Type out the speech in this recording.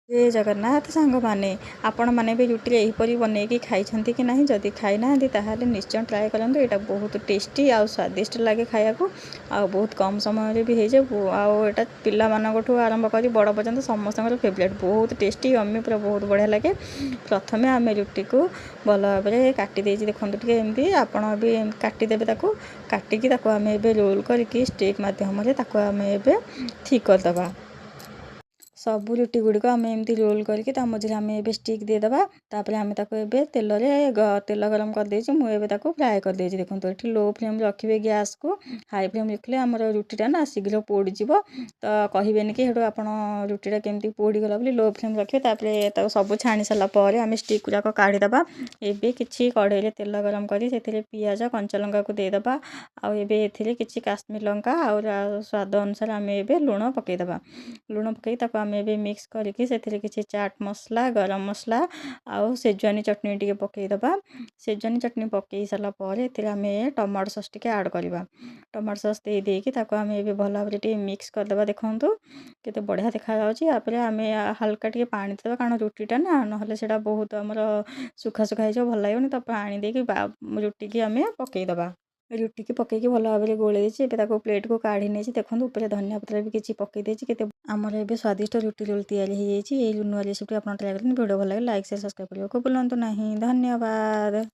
ଜୟ ଜଗନ୍ନାଥ ସାଙ୍ଗମାନେ, ଆପଣମାନେ ବି ରୁଟିରେ ଏହିପରି ବନେଇକି ଖାଇଛନ୍ତି କି ନାହିଁ? ଯଦି ଖାଇନାହାନ୍ତି, ତାହେଲେ ନିଶ୍ଚୟ ଟ୍ରାଏ କରନ୍ତୁ। ଏଇଟା ବହୁତ ଟେଷ୍ଟି ଆଉ ସ୍ୱାଦିଷ୍ଟ ଲାଗେ ଖାଇବାକୁ ଆଉ ବହୁତ କମ୍ ସମୟରେ ବି ହେଇଯାଏ। ଆଉ ଏଇଟା ପିଲାମାନଙ୍କଠୁ ଆରମ୍ଭ କରି ବଡ଼ ପର୍ଯ୍ୟନ୍ତ ସମସ୍ତଙ୍କର ଫେଭରେଟ୍। ବହୁତ ଟେଷ୍ଟି, ୟମି, ପୁରା ବହୁତ ବଢ଼ିଆ ଲାଗେ। ପ୍ରଥମେ ଆମେ ରୁଟିକୁ ଭଲ ଭାବରେ କାଟି ଦେଇଛି। ଦେଖନ୍ତୁ ଟିକେ ଏମିତି ଆପଣ ବି କାଟିଦେବେ ତାକୁ। କାଟିକି ତାକୁ ଆମେ ଏବେ ରୋଲ୍ କରିକି ଷ୍ଟିକ୍ ମାଧ୍ୟମରେ ତାକୁ ଆମେ ଏବେ ଠିକ୍ କରିଦେବା। ସବୁ ରୁଟି ଗୁଡ଼ିକ ଆମେ ଏମିତି ରୋଲ୍ କରିକି ତା ମଝିରେ ଆମେ ଏବେ ଷ୍ଟିକ୍ ଦେଇଦେବା। ତାପରେ ଆମେ ତାକୁ ଏବେ ତେଲରେ, ତେଲ ଗରମ କରିଦେଇଛି ମୁଁ, ଏବେ ତାକୁ ଫ୍ରାଏ କରିଦେଇଛି। ଦେଖନ୍ତୁ, ଏଠି ଲୋ ଫ୍ଲେମ୍ ରଖିବେ ଗ୍ୟାସ୍କୁ। ହାଇ ଫ୍ଲେମ୍ ରଖିଲେ ଆମର ରୁଟିଟା ନା ଶୀଘ୍ର ପୋଡ଼ିଯିବ। ତ କହିବେନି କି ସେଠୁ ଆପଣ ରୁଟିଟା କେମିତି ପୋଡ଼ିଗଲା ବୋଲି। ଲୋ ଫ୍ଲେମ୍ ରଖିବେ। ତାପରେ ତାକୁ ସବୁ ଛାଣି ସାରିଲା ପରେ ଆମେ ଷ୍ଟିକ୍ ଗୁଡ଼ାକ କାଢ଼ିଦେବା। ଏବେ କିଛି କଢ଼େଇରେ ତେଲ ଗରମ କରି ସେଥିରେ ପିଆଜ, କଞ୍ଚା ଲଙ୍କାକୁ ଦେଇଦେବା। ଆଉ ଏବେ ଏଥିରେ କିଛି କାଶ୍ମୀର ଲଙ୍କା ଆଉ ସ୍ୱାଦ ଅନୁସାରେ ଆମେ ଏବେ ଲୁଣ ପକାଇଦେବା। ଲୁଣ ପକାଇ ତାକୁ ଆମେ ଏବେ ମିକ୍ସ କରିକି ସେଥିରେ କିଛି ଚାଟ୍ ମସଲା, ଗରମ ମସଲା ଆଉ ସେଜୱାନି ଚଟଣି ଟିକେ ପକାଇଦେବା। ସେଜୱାନି ଚଟଣି ପକାଇ ସାରିଲା ପରେ ଏଥିରେ ଆମେ ଟମାଟୋ ସସ୍ ଟିକେ ଆଡ଼୍ କରିବା। ଟମାଟୋ ସସ୍ ଦେଇ ଦେଇକି ତାକୁ ଆମେ ଏବେ ଭଲ ଭାବରେ ଟିକେ ମିକ୍ସ କରିଦେବା। ଦେଖନ୍ତୁ, କେତେ ବଢ଼ିଆ ଦେଖାଯାଉଛି। ତାପରେ ଆମେ ହାଲକା ଟିକେ ପାଣି ଦେବା, କାରଣ ରୁଟିଟା ନା, ନହେଲେ ସେଇଟା ବହୁତ ଆମର ଶୁଖା ଶୁଖା ହେଇଯିବ, ଭଲ ଲାଗିବନି। ତ ପାଣି ଦେଇକି ରୁଟିକି ଆମେ ପକାଇଦେବା। ରୁଟିକି ପକାଇକି ଭଲ ଭାବରେ ଗୋଳେଇ ଦେଇଛି। ଏବେ ତାକୁ ପ୍ଲେଟ୍କୁ କାଢ଼ି ନେଇଛି। ଦେଖନ୍ତୁ, ଉପରେ ଧନିଆ ପତ୍ର ବି କିଛି ପକାଇ ଦେଇଛି। କେତେ ଆମର ଏବେ ସ୍ୱାଦିଷ୍ଟ ରୁଟି ରୋଲ୍ ତିଆରି ହେଇଯାଇଛି। ଏଇ ନୂଆ ରେସିପି ଆପଣ ଟ୍ରାଏ କରନ୍ତୁ। ଭିଡ଼ିଓ ଭଲ ଲାଗେ ଲାଇକ୍, ସେୟାର, ସବସ୍କ୍ରାଇବ୍ କରିବାକୁ ଭୁଲନ୍ତୁ ନାହିଁ। ଧନ୍ୟବାଦ।